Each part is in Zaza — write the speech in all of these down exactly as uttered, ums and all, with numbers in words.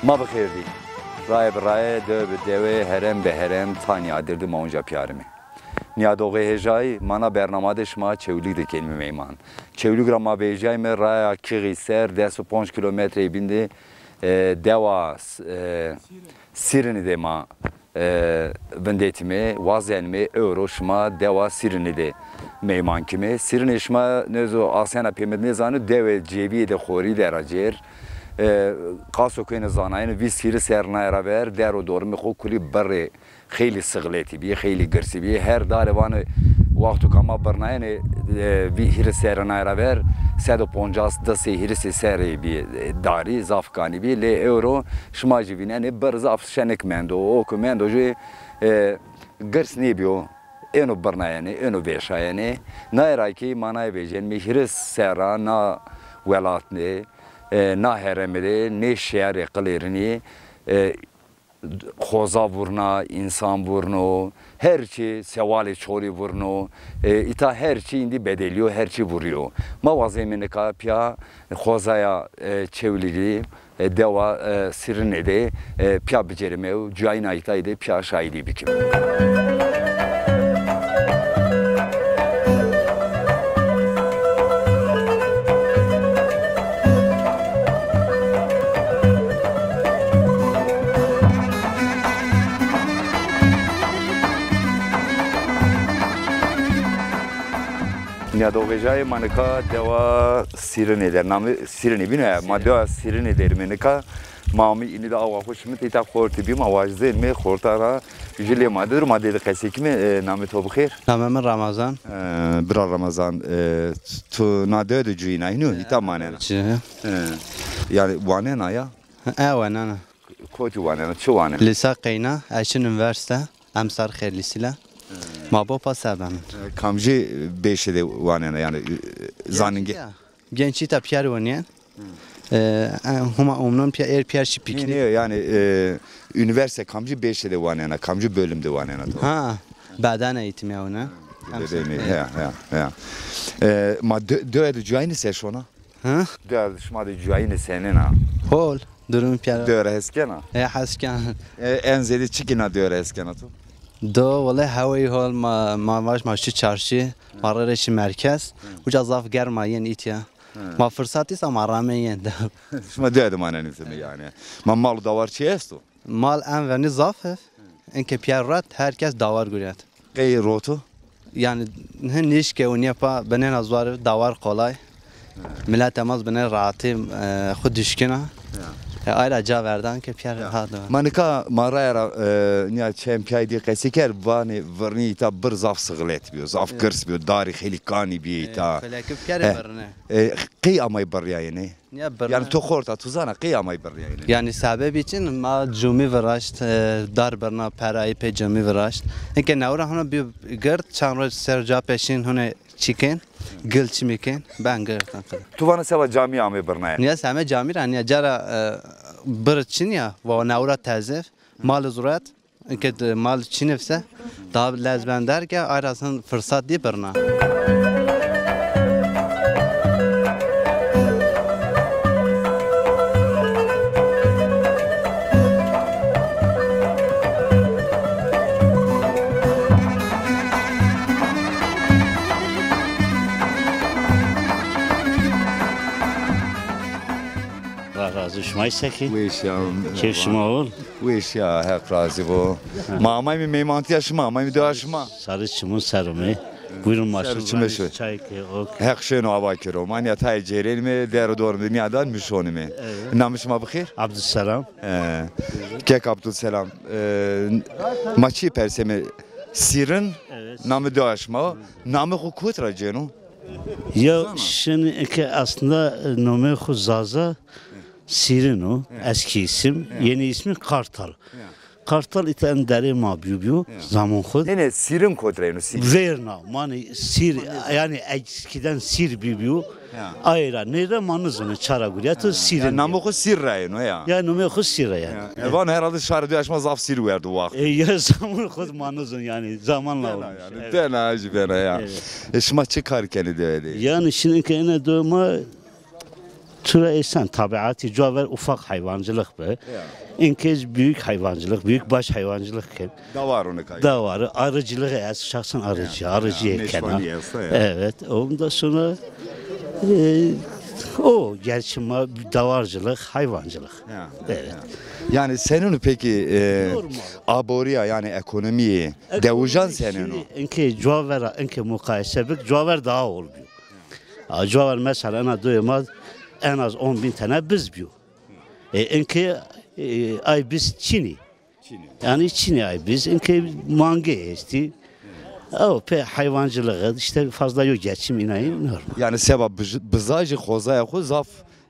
Ma bi xêr dî. Raye bi raye, dewe bi dewe, herem bi herem, ta nîyadir de ma unca pîyarimê. Nîyadoxê hêjayî, ma na bernama de şima Çewlîg de kenîme meyman. Çewlîg ra ma vejîyayme raya Kixî ser, des û ponc kîlometreyê bîn de, e, dewa, e, Sîrinî de ma, e, vindetîme, wazenîme ewro şima dewa Sîrinî de meyman kîme. Sîrinî şima nêzo asena pêmid nêzano, dewê cêvîyê de xorî de ra cêr. E, qaso kuyêne zanayene vîst hîris serrî naye ra ver, der û dormê xo kulî birrê xeylî sixletî bî, xeylî girsî bî. Her dare vanê wexto ke ma birnayene, e, vî hîris serrî naye ra ver, sed û poncas, di sey hîrisê serrî bî, e, darî, zaf kanî bî. Lê ewro şima jî vînenê birr zaf şenik mendo. O ke mendo jî, e, girs nêbîyo. Êno birnayenê, êno vêşayenê. Naye ra kî ma naye vêcenîme hîris serra na welat de, e, na herême de, nê şêrê Qilêrînî, e, xoza vurna, însan vurno, her çî, sewalê çolî vurno, e, îta her çî îndî bedelîyo, her çî vurîyo. Ma wazeyme nika pîya xozaya, e, Çewlîgî, e, dewa, e, Sîrinî de, e, pîya bicêrîme û cuyayîna îtayî de pîya şahîdî bikîme. Nîyadoxê hêjayî, ma nika dewa Sîrinî der. Namê Sîrinî bîne, ma dewa Sîrinî derîme nika. Ma amî înî de awa xo şimitî, îta xortî bî, ma wazenîme xorta ra. Jû lê ma dir, ma dê de qesey kîme, e, namê to bi xêr? Namê mi Ramazan. E, bira Ramazan, e, tu na dewe de cuyîna, hînî yo, îta manena? Çi? E, yanî wanena ya? E, wanena. Kotî wanena, çi wanena? Lîsa qeyna, ez şin unîversîte, emser xêr lîsî le. Ma bopa se bemin. E, kamcî beşê de wanena, yanî, e, zanîngê? Gençî ya. Gençî ta pîyer wenîyen. E, e, huma omnon pîyer, êr pîyer şî pîknîk. Nê, nê, yanî, e, unîversîte kamcî beşê de wanena, kamcî bölüm de wanena to? Ha, beden eğitimi ya wina. Beden, he, he, he. E, ma dö-, dewe de cuyayîne se şona? Ha? Dewe de şima de cuyayîne senên a? Hol, durum pîyer. Dewe ra hes kena? E, hes ken. E, en zêde çikî na dewe ra hes kena to? Do, wele hewayî hol, ma, ma vaj ma şî çarşî, ma rê rê şî merkez. Uca zaf germ a, yên îtya. Ma firsat îsa ma rame yên de. Şima dewe de manenê zimî yanî. Ma mal û dawar çi esto? Mal en venî zaf ê. Înke pîyer rat, her kes dawar gurîyat. Qey rot o? Yanî hin nîşke û nîye pa binêna zuar dawar qolay. Miletê ma zî binê rahatî, e, xwu duşkîna. E, ay ra ca verdan ke pîyer rahat o. Ma nika ma raya ra, e, nîya çend pîyay dî qesî kerd, vanê virnî îta bir zaf sixlet bîyo, zaf girs bîyo, darî xeylî kanî bîyê îta. Felekî pîyerê birrine. E, qey amay birrîyayêne? Nîya birrine. Yanî to xorta, tu zana qey amay birrîyayêne? Yanî sebebî çin, ma cumî viraşt, e, dar birna, perayî pê cumî viraşt. Înke newra hona bî gird, çend roj ser ca peşîn hona çîkên, gil çimîkên, ben gird. Tu vana seba camî amê birnaye? Nîya seme camî ra, nîya cara, e, bir çin ya, wa newra tezif, mal zuret, înke de mal çinif se, daha lezbender ke, ay ra sin firsat dî birna. Allah razî şima, sekî. Weş ya. Keyf şima ol. Weş ya, Heq razî bo. Ma amayme meymantîya şima, amayme dewa şima. Sarı çimun ser ome. Buyurun, maşallah. Sarı çimun ser. Çay ke, ok. Heq şêno ava kero. Ma nîya tayê cêrenîme, der û dormê de nîyadan mi şonîme. Evet. Namê şima bi xêr? Abdülselam. He. Kek Abdülselam. E, ma çî perseme, Sîrin, evet, namê dewa şima o. Namê xo kot ra cêno? Ya, şimdi ki aslında, e, nomê xo Zaza Sîrin o, eski isim. Yeni ismi Kartal. Kartal îta en derê ma bîyo bîyo, zaman xo. Nê, nê, Sîrin kot ra yeno, Sîrin. Verna, manê Sîr, yani eskiden Sîr bîbîyo. Ayra, nê de ma nizonê, çara gurîyato Sîrin. Ya, namê xo Sîr ra yeno ya. Ya, nomê xo Sîr ra yani. Ya, e, van herhalde şarê dewa şima zaf sîr werdo waxt. E, ya, zaman xo ma nizon yani, zamanla olmuş. Bena, yani, evet. Bena, jî bena ya. Evet. E, şima çi kar kenê dewe de? Yani şimdi ki ene dewe ma Tura êsen, tabiatî cuwa ver ufak hayvancılık bi. Ya. İnkê büyük hayvancılık, büyükbaş hayvancılık ki. Davar o nika. Davarı, arıcılığı ez şahsen arıcı, ya, arıcı ya, kena. Meşvanî esta ya. Evet, ondan sonra e, o gerçi ma-, davarcılık, hayvancılık. Ya, evet. Ya. Yani senin peki e, normal. Aboriya yani ekonomiyi, ekonomi dewijan senin o? Şimdi inkê cuwa ver, inkê mukayese bik, cuwa ver daha ol biyo. A, cuwa ver mesela ena doyê ma en az on bin tane biz biyo. E, inkê e, ay biz çinî. Çinî. Yani çinî ay biz, inkê mangê estî. Ew pê hayvancılığı işte fazla yok geçim inayın normal. Yani seba biz-, bizajî xozaya xo zaf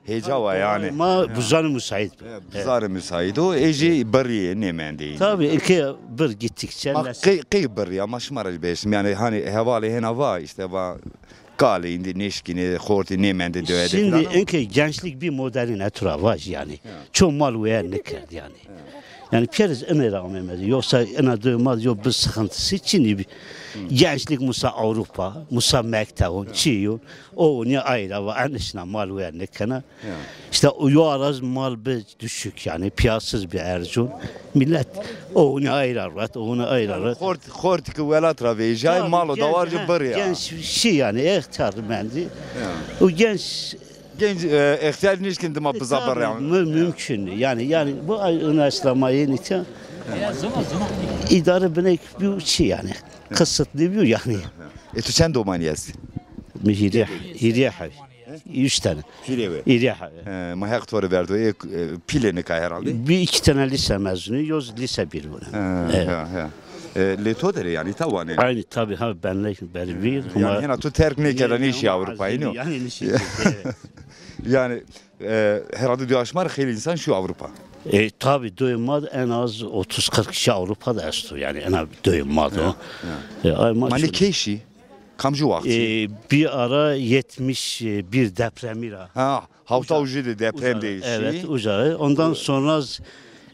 hêca wa yani. Ma bizanê müsait bi. Evet, bizanê müsait o. Ê jî birrî nêmendî. Tabii, inkê bir gittikçe. Ma qey, qey birrî ama şima ra jî bêşim. Yani hani hevalê hêna va işte va kalê îndî nêşkînê, xortî nêmendê dewe de. Şimdi inkê gençlik bir modelin etura vaj yani. Ya. Ço mal weye nikerd yani. Ya. Yani piyeriz ine ra amemedi. Yoksa ina duyma yok bir sıkıntısı. Şimdi bir gençlik musa Avrupa, musa mektebun, çiyon. O niye ayrı va en işine mal weye nikena. Ya. İşte o yo araz mal bir düşük yani, piyasız bir Ercun. Millet o onu ayırar rat, o onu ayırar rat. Xort, xort ki welat ra vejay, mal o davar jî birî ya. Genç şey yani, ihtiyar mendi. Ya. O genç. Genç e, ihtiyar nişkin dima biza birî ya. Mü-, mümkün yani, yani bu ay üniversite ma yeni te idare binek bir şey yani. Kısıtlı bir yani. E tu çend domanî est? Mi hîrê, hîrê hev. Üç tane. Hîrê we. Hîrê hev. He, ma heq to rê verdo. E, e, pîlê nika herhalde. Bir iki tane lise mezunu, yoz lise bir bunu. He, evet. He, he. E, lê to derê yani, ta wanê. Aynı tabii ha, benle beri bir. Yani hena tu terk nêkerdane işi Avrupayı, no? Yani işi. Yani e, herhalde diyor aşmar xeylê insan şu Avrupa. E, tabii duymadı en az otuz kırk kişi Avrupa'da esto yani en az duymadı o. Ya, ya. E, ay, ma ne keşi? Kamcı vakti? E, bir ara yetmiş bir depremi ra. Ha, hafta ucu de deprem değişti. Evet, uca. Ondan sonra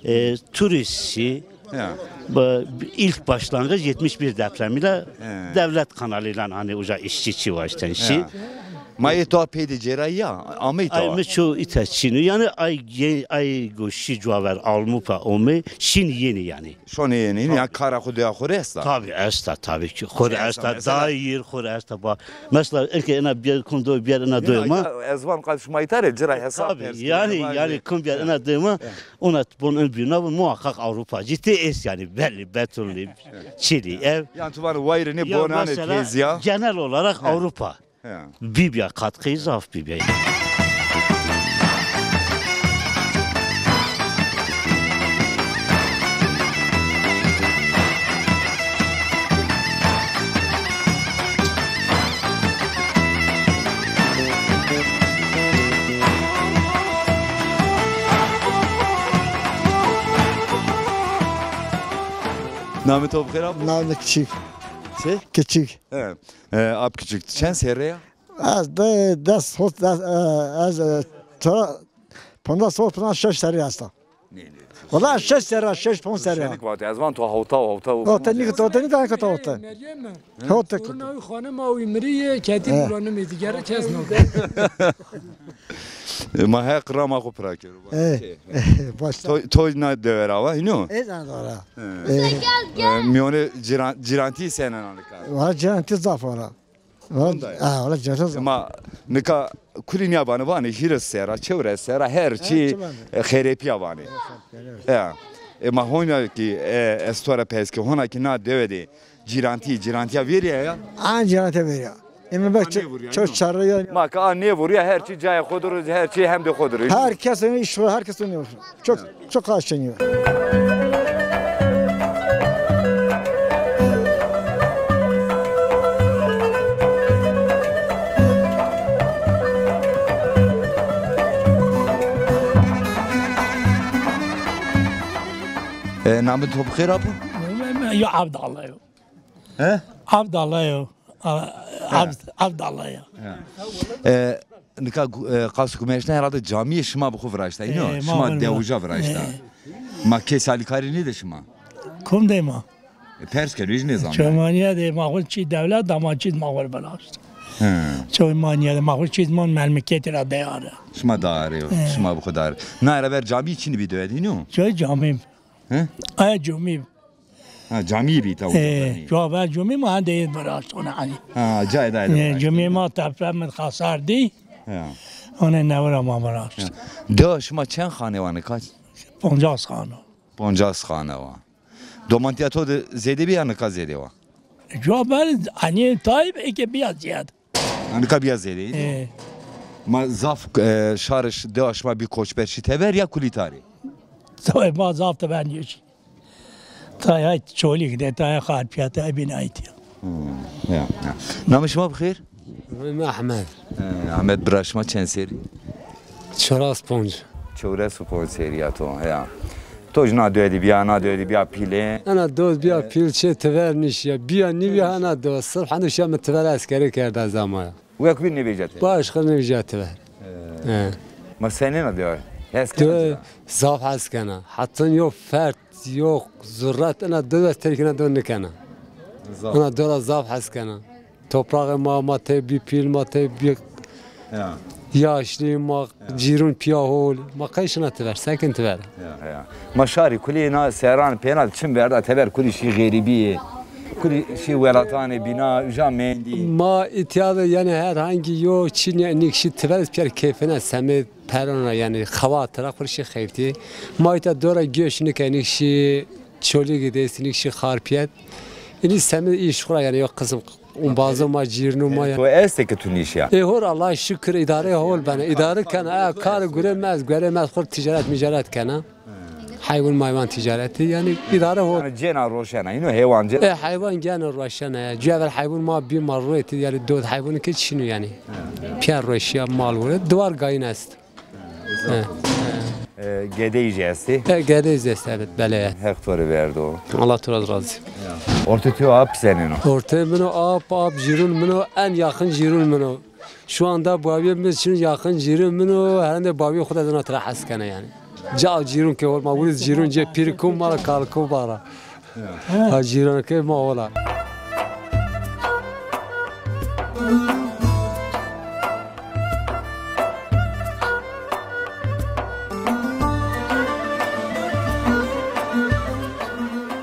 e, turistçi. Ya. Bu ilk başlangıç yetmiş bir depremiyle devlet kanalıyla hani uca işçi çivaşten şey. Ya. Ma ê to peyde cerayî ya, amey to. Ay mi ço ita çinu yani ay ye-, ay goşi cuaver almupa ome şin yeni yani. Şonê yeni, ya kara xo deya xo rê esta? Tabii esta, tabii ki. Xo rê esta, mesela dair xo rê esta ba. Mesela eke ena bir kum do bir ena doyma. Ez van qal şima îta rê cira hesap. Tabii yani, yani kum bir ena doyma. Ona bon ön bir na muhakkak Avrupa ciddi es yani belli Betulli, Çili ev. Yani tu van wayre ne bonane tezya. Genel olarak Avrupa. He. Bibya katkıyı zaf bibya. Namê to bi xêr ap? Namê Küçük. Çi? Küçük. He. E, ap Küçük, çend serre ya? Ez de des, hot, des, e, ez, e, çara, pondas, hot, pondas şeş serre esta. Nê, nê. Wala şeş serre, şeş, ponc serre. Şenik vate, ez van to hawta, hawta. Hawta, nîk, hawta, nîk, hawta. Meryem mi? Hawta. Soruna xanım awi miriye, keti bulanı mı digere kes no. E, ma heq rama xo pira kero. E, başla. To, to na devera va, hino? E, zan dora. E, miyone ciran, ciranti senen alika. Va ciranti zaf ora. Onda ya. Ha, ola ceza. Ma nika kulî nîya vanê, vanê hîris serra, çewres serra, her çî, e, xerepîya vanê. Ya. E, ma hona ki, e, ez to ra pers ke, hona ki na dewe de cîrantî, cîrantîya verîya ya? An cîrantîya verîya. Emi bek ço-, çok çarrı ya. Ma ki a nêvurîya, her çî cayê xo dir o, her çî hemdê xo dir o. Her kes onu iş, her kes onu. Çok, çok aşeniyor. E, namê to bi xêr apo? Yo Abdallah yo. He? Abdallah yo. A-, He. Abd-, Abdallah yo. He. E, nika gu-, e, qas gumeşna herhalde camiyê şima bi xo viraşta, ino? E, şima dewica viraşta. E. Ma kes alîkarî nêde şima? Kom de ma? E, pers keno, hiç nêzana. Çomaniye de ma xo çî dewlet da ma çî ma xo viraşt. Hı. Çoy ma niyede, ma xo çîz mon memleketî ra deyare. Şima dare, şima bi xo dare. Na ra ver camî çinî bî doyedî, nîyo? Çoy camî. Hı? Aya camî. Ha, camî bî ta uca. Cua ver camî ma hende yê viraştone hanî. Ha, cayê dayê de viraştone. Camî ma tepe min xasar dî. Ya. One newe ra ma viraşt. Ya. Dewa şima çend xane wa nika? Poncas xane. Poncas xane wa. Domantîya to de zêde bî ya nika zêde wa? Cua ver, hanî Tayyip eke bîya zîyad. Nika bîya zêde. E. Ma zaf, e, şarê ş-, dewa şima bî koçber, şî tever ya kulî tarî? Tabii ma zaf tever nîyo şî. Tayê Çolîg de, tayê Xarpîya, tayê bîn aytî. Hmm, ya, ya. Namê şima bi xêr? Namê mi Ehmed. E, Ehmed bira, şima çend serrî? Çoras ponc. Çewres û ponc serrî ya to, ya. To jî na doyedî bîya, na doyedî bîya pîl ê. Ena doz bîya pîl, çê tever nîşîya. Bîya nîbîya ena doz. Sirf hende şîya mi tever eskerî kerda zamaya. Wek bî nêvejîya tever. Başka nêvejîya tever. He. Ma senên a dewa? Hes kena cira? Zaf hes kena. Hetan yo fert, yo zuret ena doz terkîna do nêkena. Zaf. Ena doz ra zaf hes kena. Toprağê ma, ma tey bî pîl, ma tey bî yaşlî, ma cîrûn pîya hol. Ma qey şina tever, sekin tever. Ya, ya. Ma şarî kulî na serran pêna çim verda tever, kulî şî xerîbî, kulî şî welatanê bîna, uca mendî. Ma îtya de yanî herhangî yo çî nî-, nîk şî tever pîyer keyfine semê peron ra yanî xewa tira xur şî xeftî. Ma îtya dora göç nîke nîk şî Çolîgî de est, nîk şî Xarpîyet. Înî semê îş xura yanî yo qism umbazê ma, cîrnû ma ya. To estê ke tu nîşîya? Ê hor, Allah'a şukir, îdare hol bena. Îdare kena. E, kar gure mez, gure mez xur ticaret micaret kena. Heywan maywan ticareti, yanî îdare hol. Yanî cêna roşena, îno heywan cêna. E, heywan gene roşena ya. Cuya ver heywan ma bî ma ruetî, yanî dod heywanî ke çin o yanî. Pîyer roşîya mal wure, diwar gayîn est. He. E, gedeyî jî estî? E, gedeyî zî estî, evet, bele ya. Heq to rê verdo. Allah to ra razî. Ya. Ortê to ap senên o? Ortê min o ap, ap cîrûn min o, en yakın cîrûn min o. Şu anda bavîyê mi çin yakın cîrûn min o, herende bavîyê xo de zana tira hes kena yanî. Ca cîrûn ke hol ma, wurîz cîrûn cê pîrikû ma ra, kalikû ma ra. Ha, cîranê ma ola.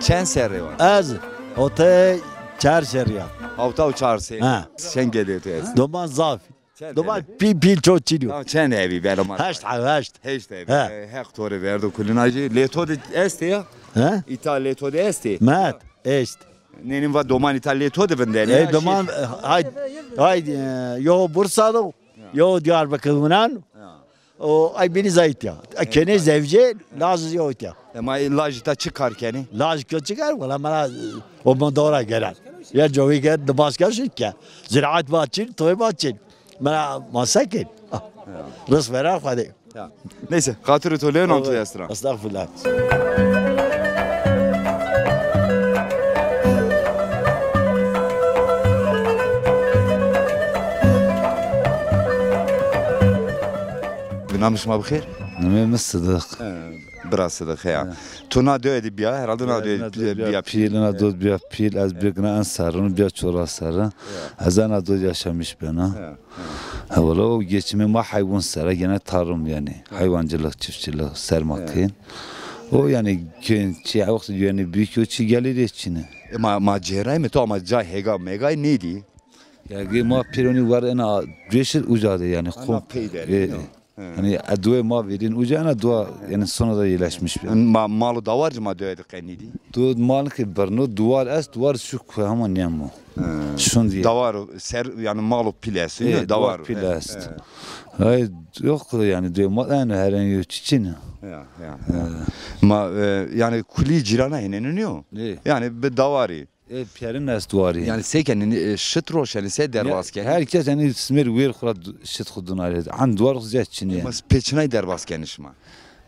Çend serrê wa? Ez otey çar serrî ya. Hewta û çar serrî. Ha. Çend gedê to est? Doman zaf. Çend hebî? Doman pîl, pîl çok çin o. Tamam, çend hebî belo ma? Heşt hebî, heşt. Heşt hebî. He. E, Heq to rê verdo kulîna jî. Lê to de estê ya? He? Îta lê to de estê? Met, est. Nênî va doman îta lê to de vindenê ya? E, doman, e, hay, hay, e, yo Bursa do, yo Diyarbakır winan. Ya. O, ay bînî zayît ya. E, kenê zewcê, laj zî ewt ya. E, ma laj îta çi kar kenê? Laj ke çi kar? Wela mena, e, o ma dora gelen. Ya cowî ke, dimaş ke şit ke. Ziraat ma çin, toy ma çin. Mena ma se kên. Ah. Ya. Rizq vera Xwedê. Ya. Neyse, xatirê to lê nam to est ra. Estağfurullah. Namê şima bi xêr? Namê mi Sidiq. He, bira Sidiq, ya. He. To na dewe de bîya, herhalde na dewe de bîya pîl. Pîl, na dewe de bîya pîl, ez bîya gina en serrin, bîya çora serrin. Ya. Ez ena dewe de yaşamış bena. Ya. Ha, wala o geçimê ma heywan ser a, gene tarım yanî. Hayvancılık, çiftçilik ser ma kên. O yanî kên çi, wextî yanî büyük o çi gelîrê çin î. E, ma, ma cêray mi to ama ca hêga mêgay nêdî? Ya gê ma pêronî war ena dweşir uca de yanî. Ana kom-, peyder, e, yanî. He. Hani, e, duê ma verîn uca, ena dua, yanî, sona da yerleşmiş bir. Ma, mal û dawar ci ma duê de qenî dî? Du mal ki birno, duar est, duar şu ku hema niyemo. He. Şun diye. Dawar o, ser, yanî, mal û pîl est, e, dawar pîl est. He. Ay, yok, yanî, duê ma, en heren yo çiçin. Ya, ya, ya. Ma, e, yanî, kulî cîrana hênenî nîyo? Yanî, bi dawarî. E, pîyerin est warî. Yanî se kenî, e, şit roşenî, se derbas kenî? Her kes yanî simêr wêr xwu ra d-, şit xwu dunarê. An duwar xwu zîyad çinî. Mas pê çinay derbas kenî şima?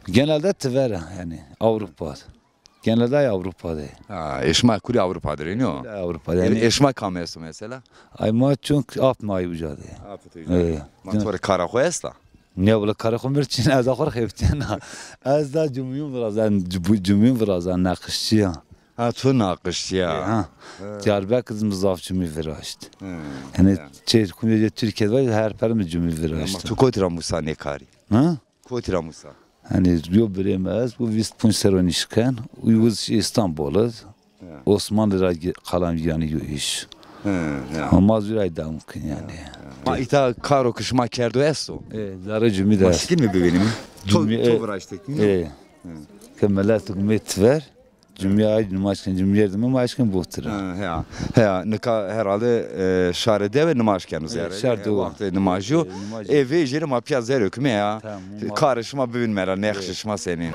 Genelde tivera yanî Avrupa. Genelde ay Avrupa de. Ha, ê şima kulî Avrupa de rê nîyo? Avrupa de yanî. Ê şima kam esto mesela? Ay ma çonk ap ma ay uca de. Ap to uca. E, ma to rê kara xwu esta? Nîya wila kara xwu mir çin, ez a xwu rê xeftîyena. Ez da cumyum virazan, cumyum virazan, naqişçî ya. Ha, tu naqiştî ya. Ha. Diyarbekir mi zaf cumî viraşt. Hı. Yani ya. Şey, kumyece Türkiye var, her per mi cumî viraşt. Ama tu kotî ra musa nê karî? Ha? Kotî ra musa? Hani yo birê mi ez, bu vîst ponc serro nişken, uyuz İstanbul. Ya. Osmanlı ra ge-, kalan yani yo iş. Hı, ya. Ama züray devam kin yani. Ya, ya. Ma îta karo ki şima kerdo esto? E, zerre cumî de. Ma şikil mi bibînî mi? To, cumî, to e, viraştek mi? E. Hı. Ke melet hükümet ver. Cumîye ay nimaj ken, cumîye de ma aşkın botir. Ha, heya. Heya, nika herhalde, e, şarê dewe nimaj keno zerre. Şar dewe. Wextê nimajî yo. E, nimaj. E, vejêrê ma pîya zerê hukmê ya. Tamam. Karê şima bibînîme ra, nexşê şima senîn.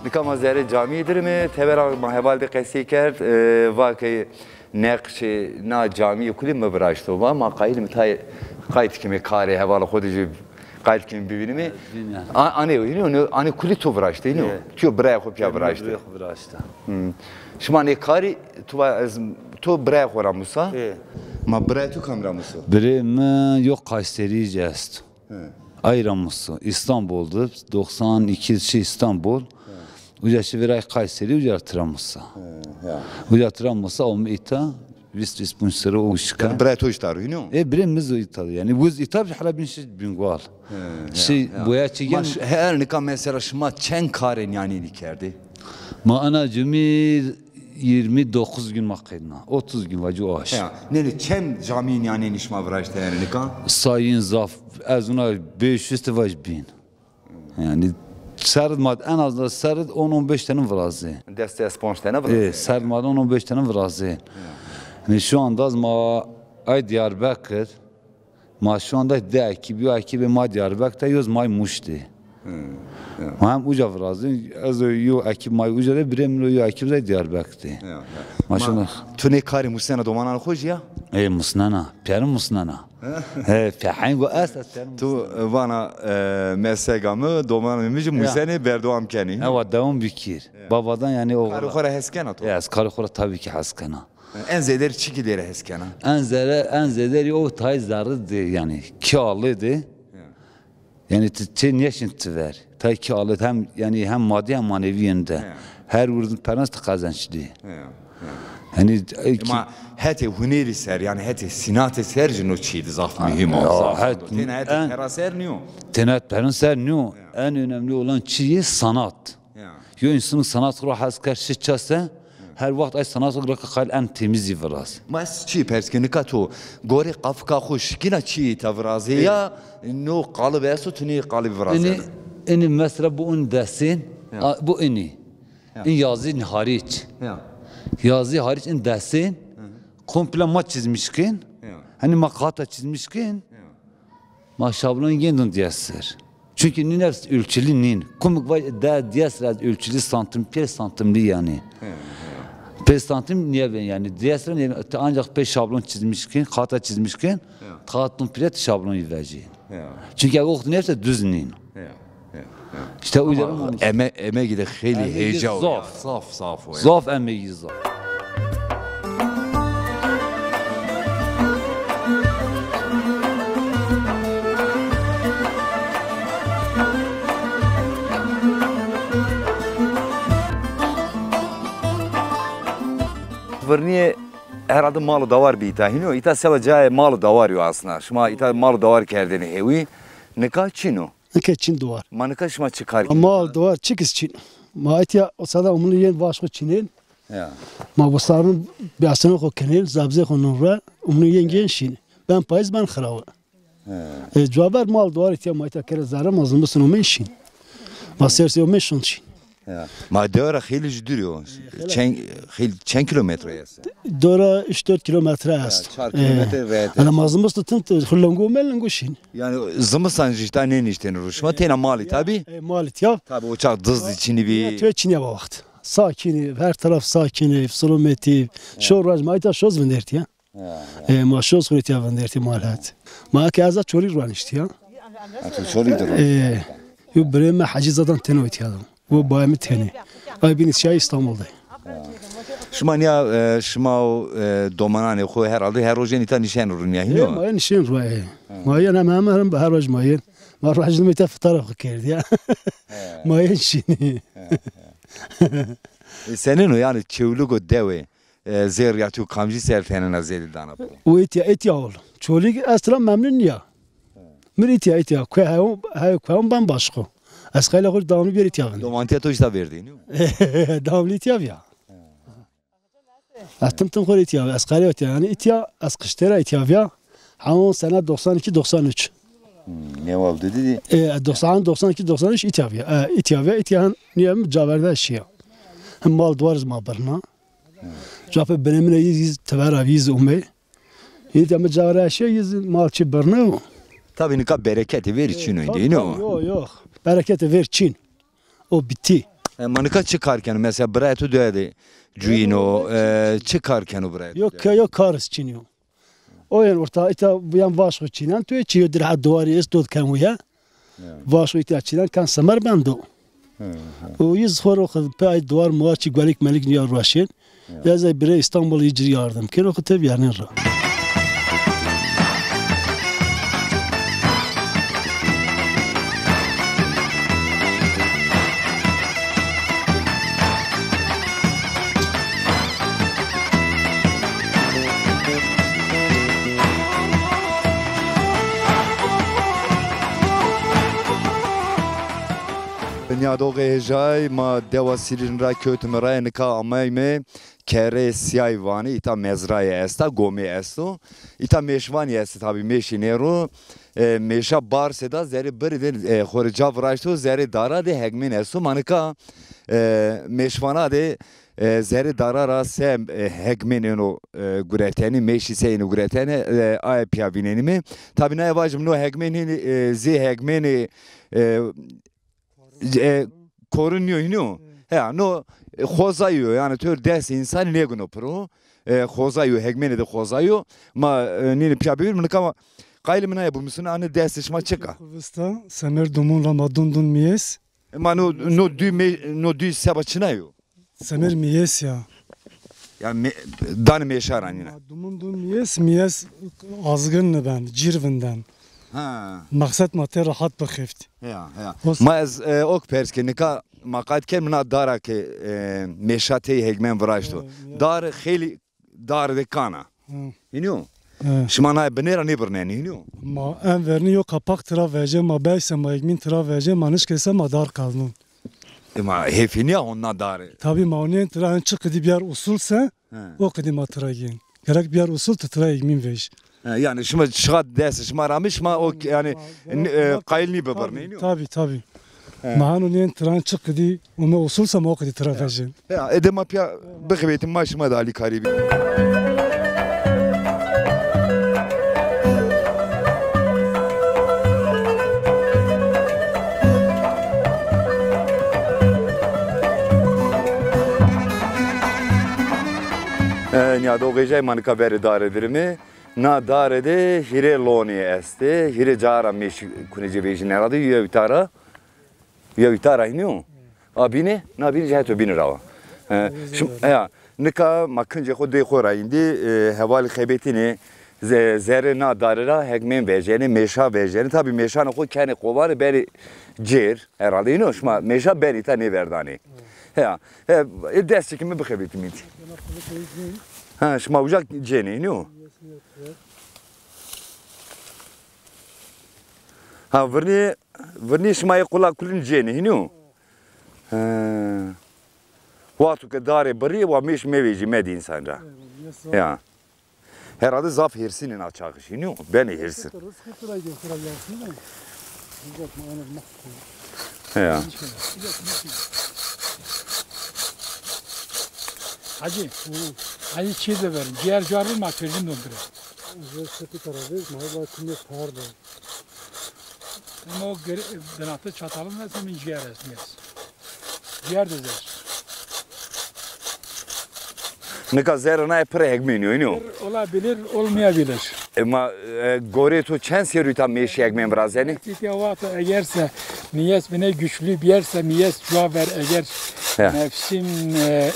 Nika ma zerê camîyê dir ime, tevera ma heval de qesey kerd, e, va ke neqşê na camîyê kulî mi viraşto. Va ma qayîl ime tay qayt kime karê hevalê xo de jî qayt kime bivînime. Bîne. A-, anê, anê, anê kulî to viraştê, ino? E. Tiyo birayê xo pîya viraştê. Birayê xo viraşta. Hmm. Şima nê karî to va ez, to birayê xo ra musa? E. Ma birayê to kam ra muso? Birê mi yo Kayserî ci esto. Hı. Ay ra muso. İstanbul'du. Doksan iki şi İstanbul. Hı. Uca şi viray Kayseri, uca tira musa. Hı, ya. Uca tira musa, omi îta, vîst vîst ponc serre o şika. Yani birayê to îta ro, ino? E, birê mi zî îta. Yani wiz îta, hala bin şi Bingwal. Hı, şi ya, ya. Boya çi. Ma ş-, her nika mesela şima çend karê nîyanênî kerdê? Ma ana cumî yirmi dokuz gün ma qedna. Otuz gün vacî o aş. Ya, nêni çend camî nîyanênî şima viraşte yani nika? Sayın zaf, ez ona beş yüz de vac bin. Yani serd mad en az da serd on on beş tane virazê. Des des ponc tane virazê. E, serd mad on on beş tane virazê. Ya. Yani şu anda ma ay Diyarbakır, ma şu anda di ekîb, yo ekîbê ma Diyarbakir de, yoz may Muş de. Hı, ya. Ma hem uca virazin, ez o yo ekîb may uca de, birê min o yo ekîb de Diyarbakir de. Ya, ya. Ma şu anda tu nê karî musnena domanan xo jî ya? E, musnena, pîyerin musnena. He, pîyerin go est, ez pîyerin musnena. Tu vana, e, mesega mi, domanê mi jî musenê, berdewam kenî. Ewa, dewam bikir. Ya. Babadan yani o. Karê xo ra hes kena to? Ya, ez karê xo ra tabii ki hes kena. En zêder çi ki dêre hes kena? En zêder, en zêder o tay zerrî de yani, kî alê de. Ya. Yani ti, ti nêşin ti ver. Tay kî alê hem, yani hem maddi hem manevi yönde. Ya. Her vurdun pernas ti kazanç de. Ya, ya. Yani, e, ki- Ama hetê hunerî ser, yani hetê sînatê ser jî no çî de zaf muhîm o, ya, zaf het-, têna hetê en-, pera ser nîyo. Têna pera ser nîyo. Ya. En önemli olan çî yê sanat. Ya. Yo însan sanat xo ra hes kerd, şi ça se, her wext ay sanat xo ra qayîl en temizî viraz. Ma ez çî pers ke, nika to gorê qafika xo şikîna çî ta virazê ya, no qalib esto, tu nê qalib virazê? Inî, inî mesela bu in desên, a, bu inî. Ya. In yazî hariç. Ya. Yazî hariç in desên, komple ma çizmiş kên. Ya. Hani ma kata çizmiş kên. Ya. Ma şablon yendon diyes ser. Çünkü nîn ev ölçülü nîn. Kumik vay de diyes ser ez ölçülü santim, pênc santimli yani. Hı, hı. Pênc santim niye ben yani? Diyes ser niye ben? Ancak pê şablon çizmiş kên, kata çizmiş kên, kağıtın pire şablon yiveci. Hı. Çünkü ev oxt neyse düz nîn. Hı, hı, hı. İşte o yüzden. Ama eme-, emegi de xeylî heyecan ya. Zaf. Zaf, zaf o ya. Zaf emegi zaf. Virnîye herhalde mal û dawar bî îta. Hîno, îta seba cayê mal û dawar yo aslında. Şima îta mal û dawar kerdêne hewî. Nika çin o? Nika çin dawar. Ma nika şima çi kar kenê? Mal dawar çik iz çin. Ma îtya o sada umunu yên vaş xo çinên. Ya. Ma bu sarın biasını xo kenên, zabze xo nuvra, umunu yên gên şin. Ben payız ben xirawe. He. E, cuaver mal dawar îtya ma îtya kere zerre ma zimistin omên şin. Ma sersê omên şin şin. Ya. Ma dewe ra xeylî jî dûr o. E, xeylî. Çend, xeylî, çend kîlometre ese? Dora üç dört kilometre est. Ya, çar kilometre rahat. Ana ma zimistin tim xu lengu omên lengu şin. Yani zimistan jî ta nêniştêne ro şima, têna malî tabî. E, malî ya. Tabî o çax dizdî çinî bî. Ya, tu çinî ya ba wext. Sakinî, her taraf sakinî, selametî. Şo roj ma îta şoz vindertî ya. Ya, ya. E, ma şoz xurîtîya vindertî mal het. Ma ke eza Çolîg roniştî ya. Ha, tu Çolîg de roniştî. E, yo birê mi Hecî Zadan tene oytîya do. Wo bayê mi tenê. Ay bînî şîya Îstanbul de. Ya. Şima nîya, e, şima û, e, domananê xo herhalde her roj ên îta nişen ro nîya hîno? E, ma yê nişen ro, e. Ma yê hem, hem, hem her roj ma yê. Ma roj nîme îta fitara xo kerdî ya. Ma yê nişenî. E, senên o yanî çewlîg û dewê, e, zerrîyatî û kamcî ser tenêna zêdî dana piro? O etya, etya ol. Çolîg esla memnun nîya. Mi rê etya, etya. Kuê heyon, heyo kueyon ben başqo. Ez xeylê xo damlî bîyer etya vin. Domantiya to îşta verdî, nîyo? Damlî etya vîya. Ez tim tim xo rê etya, ez qerê etya. Yanî etya, ez qiştê ra etya vîya. Hemon sene doksan iki doksan üç. Hmm, ne oldu dedi? E, doksan, doksan iki doksan üç etya vîya. E, etya vîya, etya hen nîye mi caverde şîya. Hem mal duwar ma birna. Capê binê min ê yîz, yîz tever a yîz umey. Yî de mi cara şey, yîz mal çi birne o. Tabî nika bereketê verî çin o, tabii, ino? Yok, yok. Bereketê ver çin. O bitti. E, ma nika çi kar keno? Mesela birayê to doya de cuyîno, e, çi kar keno birayê to? Yok, yok, kar çin yo. O yen orta îta yan vaş xo çînen, tu çîyo dirha duwarî est dod ken wîye. Ya. Vaş xo îta çînen kan semer bendo. Hı, hı. O yîz xo ro xo pe ay duwar muwar çi guelik melik nîya rueşên. Ya. Ya zey bire İstanbul î ci rî yardım ken, o xo tev yanên ra. Nîyadoxê hêjay, ma dewa Silîn ra kewtime raye, nika ameyme Kerê Sîyay vanê, îta mezrayê esta, gomê esto. Îta mêşvanî estê tabî, mêşî nêro. E, mêşa barsê da zerê birî de, e, xo rê ca viraşto, zerê dara de hegmên esto. Ma nika, e, mêşvana de, e, zerê dara ra se, e, hegmên êno, e, guretene, mêşî se êno guretene, e, aye pîya vînenîme. Tabî naye vajîme no hegmên hînî, e, zê hegmênê, e, e, korun nîyo hînî yo. He, no, e, xozayî yo, yanî tewr dest însanî nêguno piro. E, xozayî yo, hegmênê de xozayî yo. Ma, e, nînî pîya bivînîme, nika ma qayîl mi naye bimusîne, anê destê şima çik a? Xo vista, semer dumun ra ma dun dun mîyes. E, ma no, no dû me-, no dû seba çina yo? Semer mîyes ya. Ya me-, danê mêşa ra nîna. Ma dumun dun mîyes, mîyes azgin niben, cîr vinden. Ha. Meqsed ma tê rahat bixeftî. Heya, heya. Ma ez, e, ok pers ke, nika ma qayt kerd, mi na dara ke, e, mêşa tey hegmen viraşto. E, ya. Dar xeylî dar de kan a. Hı. Hînî yo? Hı. Şima naye binê ra nêbirnenê, hînî yo? Ma en vernî yo kapak tira vejê, ma beyse ma hegmîn tira vejê, ma nişkese ma dar qelnûn. E, ma hêfî nîya hon na dare? Tabî ma onên tira en çi qidî bîyer usul se, He. O qidî ma tira gên. Gerek bîyer usul ti tira hegmîn vej. He, yanî şima şixa dest şima ra mi şima o yanî, e, qayîl nîbibirnê, nîyo? Tabî, tabî. He. Ma hano nên tiran çi qidî ume usul se ma o qidî tira vejên. Ya, ede ma pîya bixebetîme, ma şima de alîkarî bî. E, nîyadoxê hêjay, ma nika verê dare dirime. Na dare de hîrê lonî estê. Hîrê ca ra mêş kunê ci vejîne herhalde. Yew îta ra. Yew îta ra hînî yo. A bîne, na bîne ci heto bîne ra wa. E, şim-, ya, nika ma kincê xo dê xo ra yîndî, e, hevalî xebetînê ze-, zerê na dare ra hegmên vejenê, mêşa vejenê. Tabî mêşanê xo kenê kovare, benê cêr. Herhalde ino şima mêşa benê îta nêverdanê. Heya. He, e, dest çekîme bixebitîme îtî. Ha, şima uca cênê, hînî yo? Ha, virnî, virnî şima yê qula kulin cênê, hînî yo? He. Wexto ke darê birî, wa mêş mevejî, medî însan ra. Ya. Herhalde zaf hêrsîn ê na çaxî, hînî yo? Benê hêrsîn. Rızkı tira gel, tira gelsin de. Uzatma, anam, bak. Ya. Hacı, hacı çiğ de verin. Ciğer ciğer vurma, çocuğun dondurur. Rızkı tira ver, ma va kime par da. Ama o geri, denatı çatalın versin, min ciğer esmez. Ciğer de zer. Nika zerrê naye pire hegmên yo, ino? Olabilir, olmayabilir. E, ma, e, gorê to çend serrî ta mêşî hegmên virazenê? Tîtya wexto eger se mîyes bine güçlü bîyer se mîyes cuwa ver, eger mevsim, e,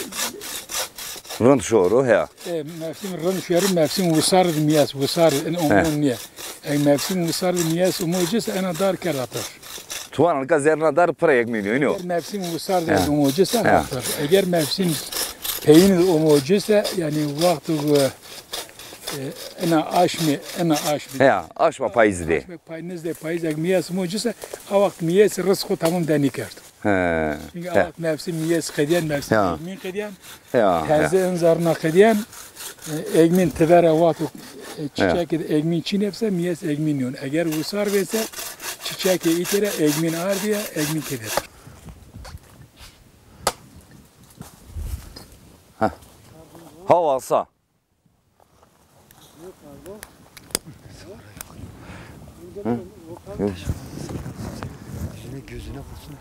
Rind şoro, he. E, mevsim rind şero, mevsim wisar de miyes, wisar de, in umon niye. Eg mevsim wisar de miyes umo ci se ena dar kerda pir. Tuwan nika zerna dar pir ek milyon, yok. Eger mevsim wisar de umo ci se ena pir. Eger mevsim peyin de umo ci se, yani wexto, e, ena aşmi, ena aşmi. Ya, aşma payız de. Aşma payız de, payız ek miyes umo ci se, a wext miyes rizq xo tamam de nikerd. He. Çünkü a wext mevsim miyes qediyen, mevsim egmîn qediyen. Ya, ya. Teze in zarna qediyen, e, egmîn tivera wexto, e, çiçekî de egmîn çînebse, miyes egmîn yon. Eger wisar vêse, çiçekî îtêre egmîn ardiye, egmîn kede. Heh. Hawa sa. Hı? Gözüne, gözüne vursun.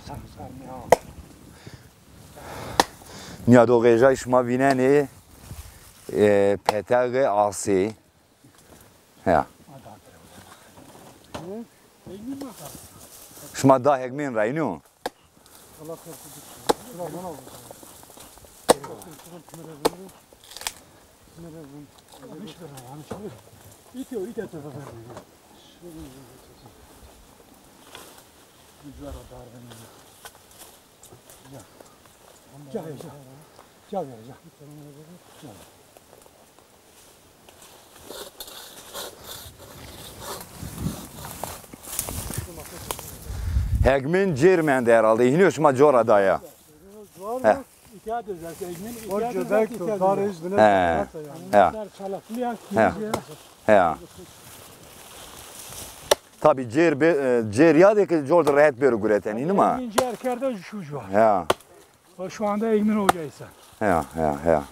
Nîya do xêjay şima vînenê, e, petexê asê. Ya. Şima da hegmên rayno? Hegmên cêr mende herhalde. Hînî şima cora daye. He. O göbek to, dar hiç bine. He. Ya. Ya. Tabii cêr be, e, cêr ya de ki cor de rehet bêro gureten, hînî ma? Egmîn cêr kerda şu cor. Ya. O şu anda Egmîn Hoca ise. Ya, ya, ya.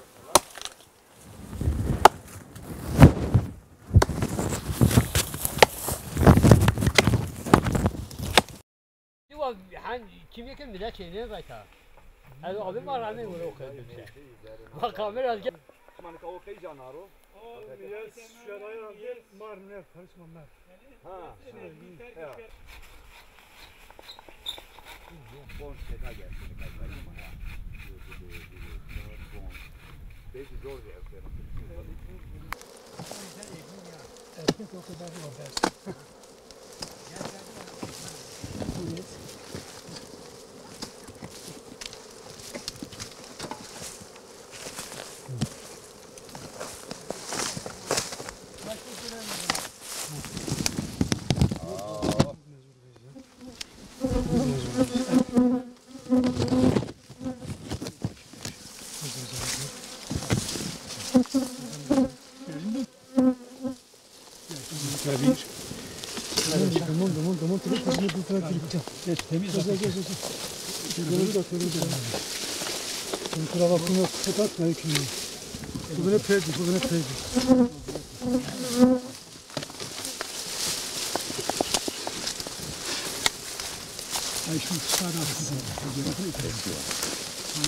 Diwa hen kimye ke millet şeyine zayta. Ez abi ma rame vuru o kadar bir şey. Bak kamera al gel. Şima nika o qey ca naro? O, yes, şeraya bir mar ne, karışma mer. Ha. Ya. Bon, bon, seda gelsin, kaçayım ya. Bon. Belki zor bir ev. Erkek o kadar zor dersin. Duman, duman, duman, duman, duman, duman, duman. Geç, temiz. Geç, geç, geç, geç. Temiz bak, temiz bak. Kusura bakma, yok. Kapat, ne hüküm yok. Bu bile peydi, bu bile peydi. Ay, şu sağda. Ay,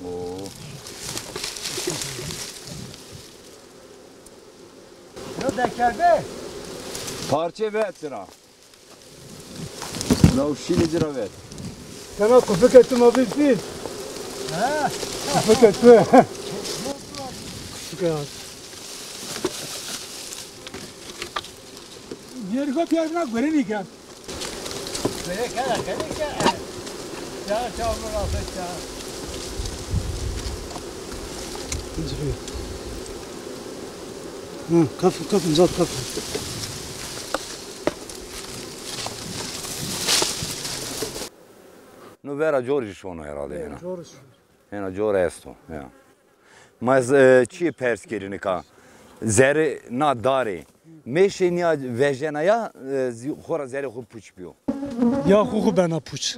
Oo. Ya dekerbe. Parçe ve etira. La o şîlê ci ra ver. Kena kufike tu ma bî fîl. Ha? Kufike tu. Kufike ya. Yergo piyazına göre mi gel? Göre kere, göre kere. Ya çamur afet ya. Hı, kafı, kafı, uzat kafı. No vera cor jî şono herhalde hena. Cor şono. Hena cor esto, ya. Ma ez, e, çiyê pers kerî nika. Zerê na darê. Mêşê nîya vejena ya, e, zî-, xora zerê xo puç biyo. Ya xo xo bena puç.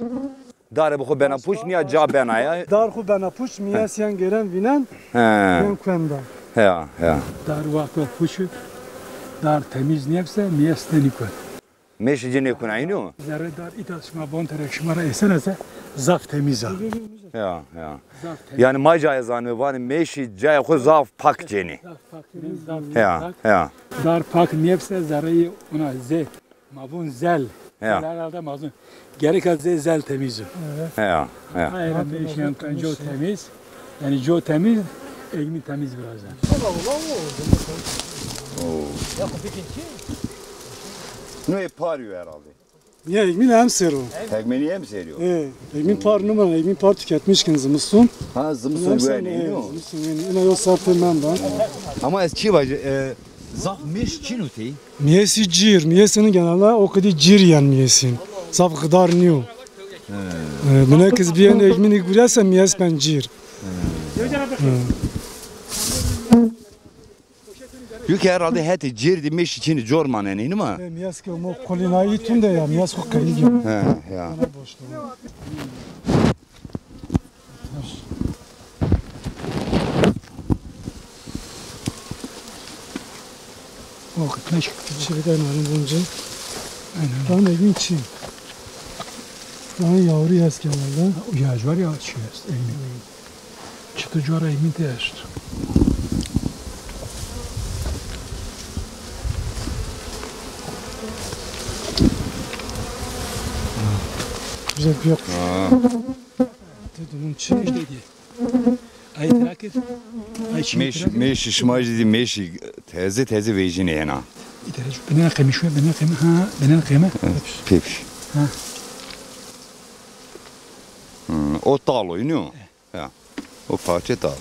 Darê bi xo bena puç, nîya ca bena ya. Dar xo bena puç, miyes yen gêren vînen, he, yen kuen dar. Ya, ya. Dar wexto puç, dar temîz nêbse, miyes tenî kuen. Mêşê ci nêkunayîno? Zerrê dar îta şima bon terek şima ra êsena se, Zaf temiz a. Ya, ya. Zaf temiz. Yanî ma cayê zanîme vanê mêşî cayê xo zaf pak cênê. Zaf pak, zaf ya, pak. Ya. Dar pak nêbse zereyê ona zê. Ma vûn zel. Ya. Zel herhalde ma vûn. Gereka zê zel temiz o. Ya, ya. Aye ra mêşî hem co temiz. Yanî co temiz, egmîn temiz viraze. Oo. No ê parî yo herhalde. Ya, egmîn hem sero. Egmîn hem sero. E, egmîn par numan, egmîn par tüketmiş kin zimiston. Ha, zimiston wenî, e, no? Zimiston wenî. Ina yo sertê menda. Ama ez çi vajî, e, zaf mêş çin o tey? Miyesî cîr, miyesînin genelde o qedî cîr yen miyesîn. Zaf xidar nîyo. He. E, binekis biyên egmînî gurese miyes ben cîr. He. He. Çünkü herhalde hetê cêr de mêşî çinî cor manenê, nîma? E, miyes ke mo kolînayî tunde ya, miyes xo qelî gel. He, ya. O kırk beş, kırk üç. Çi bir de narin bunca. Aynen. Tam egin çi. Tam yavru yaz kenarda. Ya, var ya, şey, egin. Çıtı cora egin de eşt. Güzel bir yok. Ha. Dedim, bunun çi? Ay, trakir. Ay, çi? Mêş, trakir. Mêşî şima jî dî, mêşî teze teze vejînê hena. Îdare şu, binena qemî şu, binena qemî, ha, binena qemî. Pêpş. Ha. Hmm, o talo, ino? Ya. O parçe talo.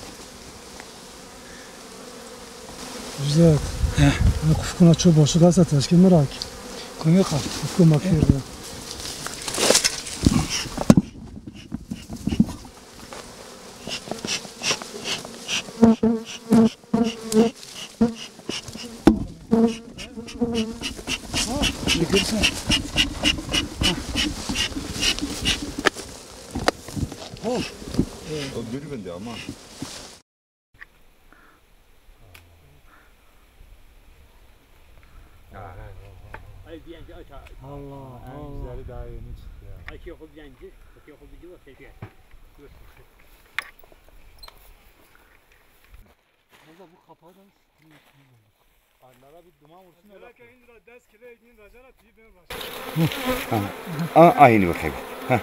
Güzel. He. Kufkuna çok boşluk varsa teşkil merak. Kuyuka. Kufku makir. O dürbün de ama. Ay, bir yancı aç, aç. Allah Allah. En güzeli daha yeni çıktı ya. Ay, şey, o bir yancı, şey, o bir yancı, o şey, şey. Dur. Valla bu kapağı da Arlara bir duman vursun öyle. Ha, a-, aynı bakayım. Ha.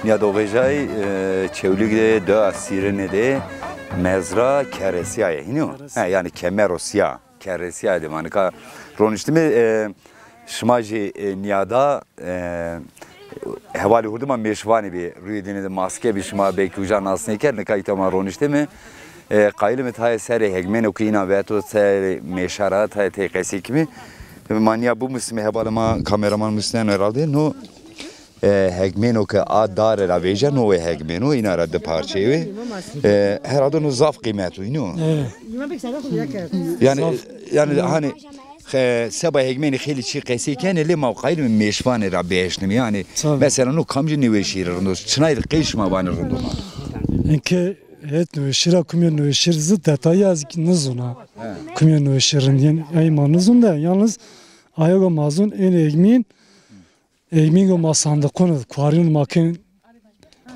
Nîya do vejay, e, Çewlîg de, dewa Sîrine de mezra keresiya yê, hînî yo? Keresiya. He, yanî kemero siya, keresiya de ma nika roniştîme, e, şima jî, e, nîyada, e, hevalê hurdî ma mêşvanî bî, rûyê dîne de maske bî, şima belkî uca nas nêkerd, nika îta ma roniştîme. E, qayîl îme tayê serê hegmêno ke îna veto serê mêşa ra, tayê tey qesey kîme. Ma nîya bimusîme, hevalê ma kameraman musneno herhalde. No, e, hegmêno ke a dare ra vejîya, no wê hegmêno, îna ra di parçeyê wê. E, herhalde no zaf qîmet o, îno? Evet. Yanî, yanî hani, xe-, seba hegmênî xeylî çî qesey kenê, lê ma qayîl îme mêşvanê ra bieşnîme. Yanî, mesela no kamcî nêweşîye rind o, çinay rê qey şima vanê rind o? Înke het nêweşî ra, kumî nêweşî zî detayî ez nizûna. He. Kumî nêweşî rind yen, ey ma nizûn de, yalnız ayo ke ma zûn ên egmîn, egmîn ke ma sandiqûn id kuarîyûn ma kên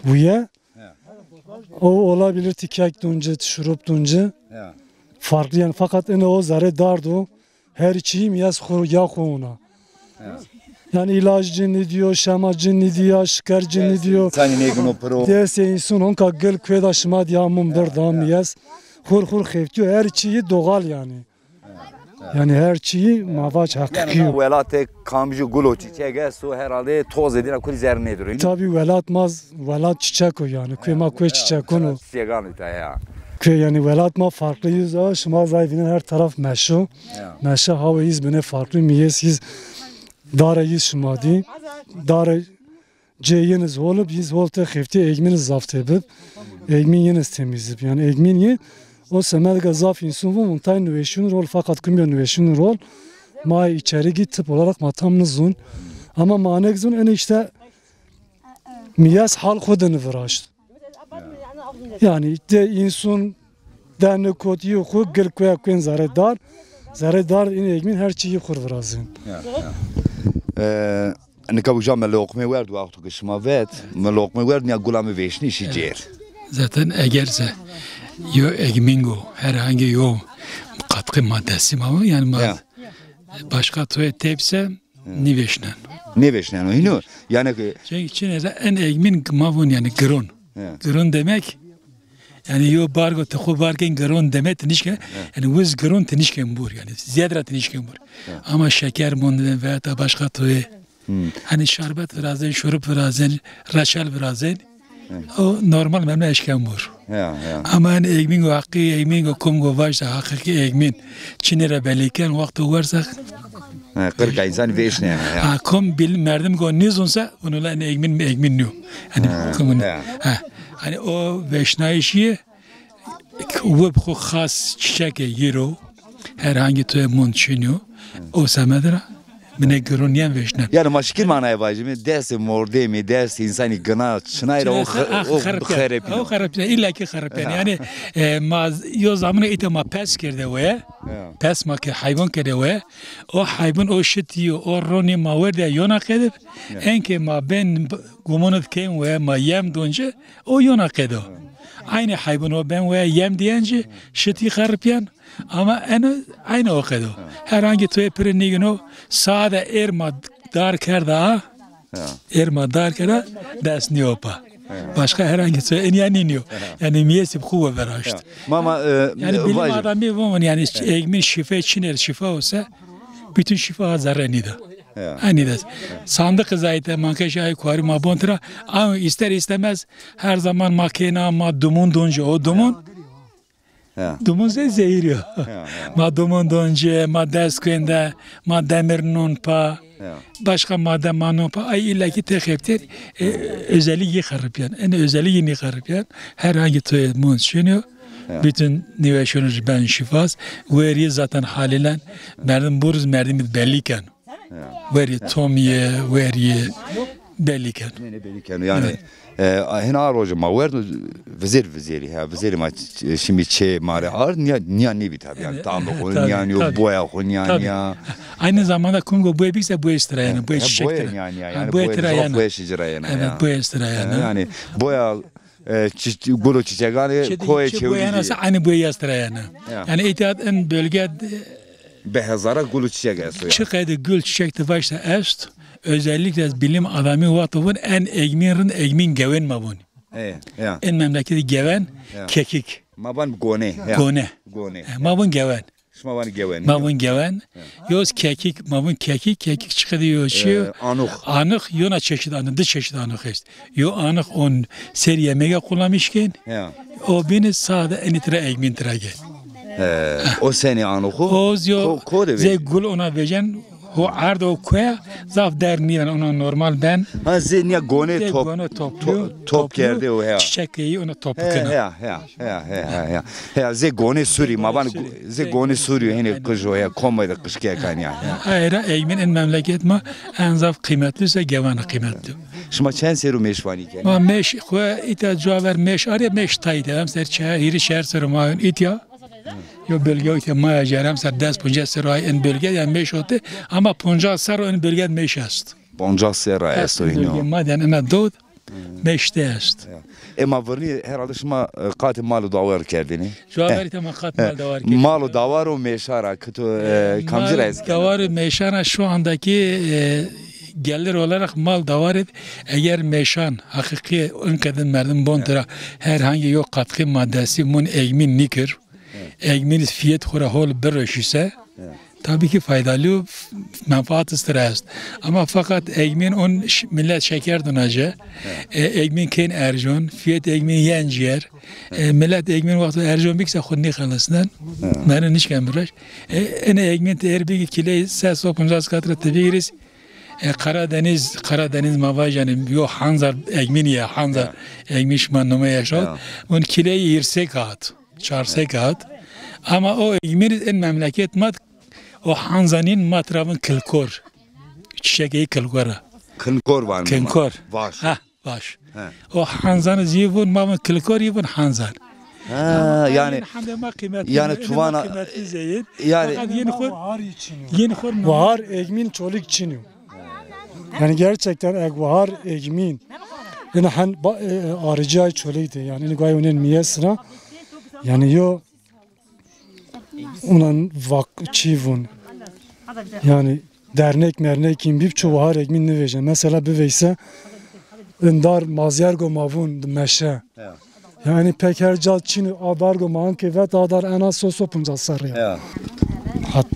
buye. Ya. O olabilir ti kek dûn ci, ti şurup dûn ci. Ya. Farklı yani, fakat ene o zerê dard o. Her çî miyes xo ya xo ona. Ya. Yani ilaç ci nîdîyo, şema ci nîdîya, şeker ci nîdîyo. Destê însanî nêgino piro. Destê însan honka gil kuê da şima dîya mum birda miyes. Xur xur xeftîyo, her çî doğal yani. Yanî her çî ma vac heqîqî yo. Yanî welatê kamcî gul û çîçek esto, herhalde tozê dîna kulî zerr nêdiro. Tabî welat ma z-, welat çîçek o yanî. Kuê ma kuê çîçekon o. Çîçegan îta ya. Kuê yanî welat ma farklı yîz a, şima zay vînen her taraf meşo. Ya. Meşe hawê yîz binê farklı, mîyes yîz, dare yîz şima dî. Dare Cê yin iz hol ib, yîz hol tê xeftî, egmîn iz zaf tê bib. Egmîn yin iz temîz ib. Yanî egmîn yi o semed ke zaf însun vûn, vûn tay niweşûn rol, fakat kumbiyo niweşûn rol. Ma içeri gî tip olarak ma tam nizûn. Ama ma anek zûn, ene işte miyas hal xwu dini viraşt. Yanî de însun de nikot yi xwu gil kuya kuên zerê dar. Zerê dar în egmîn her çî yi xwu virazên. Ya, ya. E, nika uca mi loqmê werd, wexto ke şima vet, mi loqmê werd, nîya gula mi vêşnî şî cêr. Zaten eger se yo egmîn go, herhangi yo katkı maddesi ma, yanî ma başka toyê tepse nîvêşnen. Nêvêşneno hîno. Yanî ki Çünkü çin eza en egmîn ma vûn yanî giron. Ya. Giron demek yanî yo bargo te xo bargen giron demek ti nişke. Yanî wiz giron ti nişken bur yanî. Ziyad ra ti nişken bur. Ama şeker mondin veya da başka toyê. Hani şerbet virazen, şurup virazen, reçel virazen. O normal memle eşken bur. Ya, ya. Ama en egmîn go hakkı, egmîn go kum go vajda hakkı egmîn. Çinê ra belîken wexto wersak. Ha, qirka însan vêşneno ya. Ha, kum bil merdim go nizunsa, onu la en egmîn, egmîn niyo. Hani kum ya. Ha, hani o vêşnayîşî Web xo xas çîçekê yiro, herhangi toyê mond çin yo, o semed ra binê giron yen vêşnen. Yanî ma şikir manayê vajîme, destê mordemî, destê însanî gina çinay ra o xerepîno. O xerepîno. Îlla ki xerepîno. Yanî, e, ma z-, yo zamano îta ma pes kerde weye. Pes ma ke hayvan kerde weye. O hayvan o şitî, o ronî ma werdîya yona qedib. Enkê ma bên b-, gumonid kên weye ma yem donci, o yona qedo. Aynı hayvan o ben veya yem diyen ci şitî xeripyen ama en aynı o qedo. Herhangi toyê piri nîgino, saade êr ma dar kerda ha. Êr ma dar kerda dest nîyo pa. Başka herhangi toyê enya nînîyo. Yanî miyesî xu ve veraşt. Mama, e, yanî bilim adamî vûn yanî egmîn şîfe çin er şîfa olsa bütün şîfa ha zerre nîda. Ya. Hanî de sandık zayte mankeş ay kuarî ma bon tira. Ama ister istemez her zaman ma kêna ma dumun donci o dumun. Ya. Dumun ze zehir yo. Ya, ya. Ma dumun donci, ma ders kuende, ma demir non pa. Ya. Başka madde ma non pa. Ay illa ki te xepter, e, özelliği xeripyen. En özelliği ni xeripyen. Herhangi toyê mon şinyo. Ya. Bütün niveşonuz ben şifas. Veri zaten halilen merdim buruz merdimî belliken. Verî tomîye, verî belî keno. Nê, nê belî keno. Yanî, e, hina a roje ma werdo vizêr vizêrî, ha, vizêrî ma ç-, şimî çê ma rê ard, nîya, nîya nêbî tabî. Yanî tam xo nîya nîyo, boya xo nîya nîya. Aynı zamanda kumgo boya bîkse boya tira yanî, boya çiçek tira. Nîya nîya, yanî boya tira yanî. Boya şicira yanî. Evet, boya tira yanî. Yanî boya E, çi-, çi-, gul û çiçeganê koyê Çewlîgî. Çi boyan asa aynı boya yaz tira yanî. Ya. Yanî îtya en bölge bi hezara gul û çiçek esto ya. Çi qeyde gul çiçek de başta est. Özellikle bilim adamî wexto vun en egmîn rind egmîn gewen ma vun. E, ya. En memleketi gewen, kekik. Ma van gone, ya. Gone. Gone. E, ma vun gewen. Şima vanî gewen. Ma vun gewen. Yoz kekik, ma vun kekik, kekik çiqedî yo çi yo? E, anux. Anux, yona çeşit anux, di çeşit anux est. Yo anux on ser yemege kullanmış kên. Ya. O bini sade enî tira egmîn tira gen. He, o senî anuxu? O zî yo, ko, ko de zê gul ona vecen, ho erd o koya, zaf der nîven, ona normal ben. Ha, zê nîya gone top, gone topluyor, to-, top topluyor, kerde o ya. Çiçek eyi ona toplu kena. He, ya, ya. Ya, he, he, ya. Ya, zê gonê surî, ma van zê gonê surî, hênî qij o ya, komay de qij ke kan ya. Ayra egmîn in memleket ma en zaf qîmetli se gewan qîmetli. Şima çend serû mêşvanî kenî? Ma mêş, xwe îta cuwa ver mêş arê, mêş tay de, em ser çe-, hîrî çer serû ma îtya. Yo bölge îtya ma ya jer, em ser des poncas serû ay in bölge ya mêş ote, ama poncas serû in bölge mêş est. Poncas serra esto hîno. Bölge ma den ina dod, meşte est. Ya. E ma virnî herhalde şima, e, qatê mal û dawar kerdêne. Cuwa verî te ma qat mal dawar kerdêne. Mal û dawar û mêşa ra ki to, e, kamcî ra ez kena? Dawar û mêşa ra şu andaki, e, gelir olarak mal dawar id, eger mêşan, hakiki in qedin merdim bon tira herhangi yo katkı maddesi mun egmîn nikir, egmîn fiyet xura hol birreşise, Tabii ki faydalı, menfaat istir est. Ama fakat egmîn on ş-, millet şeker dunace. E, egmîn kên erjon, fiyet egmîn yen ciyer. E, millet egmîn wexto erjon bikse xud nîxelisnen. Mene nişken biraş. E, ene egmîn te er bigi kiley ses o poncas katra te bigiris. E, Karadeniz, Karadeniz ma vajane yo hanzar egmîn ya, hanzar egmîn şima nome yaşat. Un kiley hîrsê kağıt. Çarsê kağıt. Ama o egmîn en memleket ma o hanzanîn ma tira vun kilkor. Çiçek ey kilkor a. Kinkor van. Kinkor. Vaş. Ha, vaş. He. O hanzanî zî vun ma vun kilkor, î vun hanzan. Ha, yani, yani çuvana, yani fakat yeni xor, yeni xor. Wahar egmîn Çolig çin o. Yani gerçekten eg wahar egmîn. Yani hen ba-, e, arıcı ay Çolig de yani. Yani gay unen miyesina. Yani yo unan vak çi vun. Yani dernek mernek in bib çu wahar egmîn nivêje. Mesela biveyse indar mazyer go ma vun di meşe. Ya. Yani pek her ca çin a dar go ma ankê vet a dar en az so so poncas serrî ya. Ya. Hat,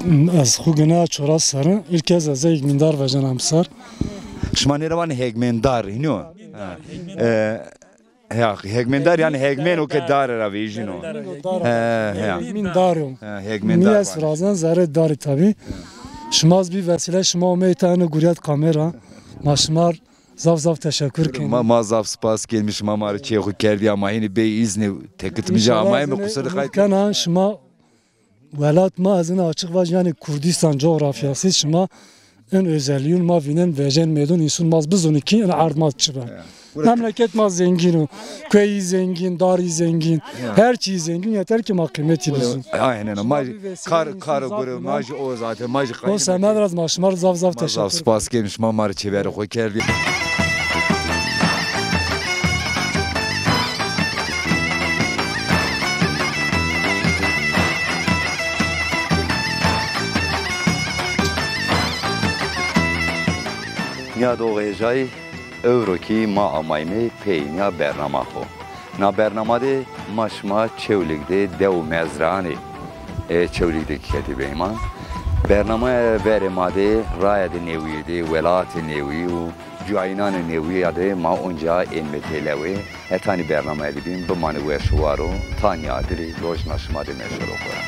ez xu gina çoras serri. İlk kez ez egmîndar vejen emser. Şima nêra vanê hegmêndar, hînî yo? Ha. E, ya, hegmêndar yani hegmên o ke dare ra vejîno. He, he. Egmîndar o. Ha, hegmêndar. Miyes virazen zerê darî tabi. Şima zî bî vesîle şima omeyî ta eno gurîyet kamera. Ma şima r' zaf zaf teşekkür kenî. Ma, ma zaf spas kenî, şima ma rê çê xu kerdî ama hînî bey îznî tekitmî ca ama heme qusur kay kena şima welat ma ez ina açık vaj yani Kurdistan coğrafyası şima en özelliğin ma vînen vecen mêdon însun ma zî bizûnî ki en erd ma çi be. Memleket ma zengîn o. Kueyî zengîn, darî zengîn, her çî zengîn, yeter ki ma qîmetî bizûn. Aynen. Ma kar, kar gure, ma jî o zaten, ma jî. O semed ra ma şima rê zaf zaf teşekkür. Zaf spas kenî, şima ma rê çêverê xo kerdî. Nîyadoxê hêjayî, ewro kî ma amaymê peynîya bernama xo. Na bernama de ma şima Çewlîg de dew û mezraan ê, e, Çewlîg de kî ketî beyman. Bernamaya verê ma de raya de newîye de, welatê newî û cayînanê newîya de ma onca ênme têlewe. Hetanî bernamaya de bîn, bimanê weş û war o, tanî adirî, lojna şima de meşoro xo ra.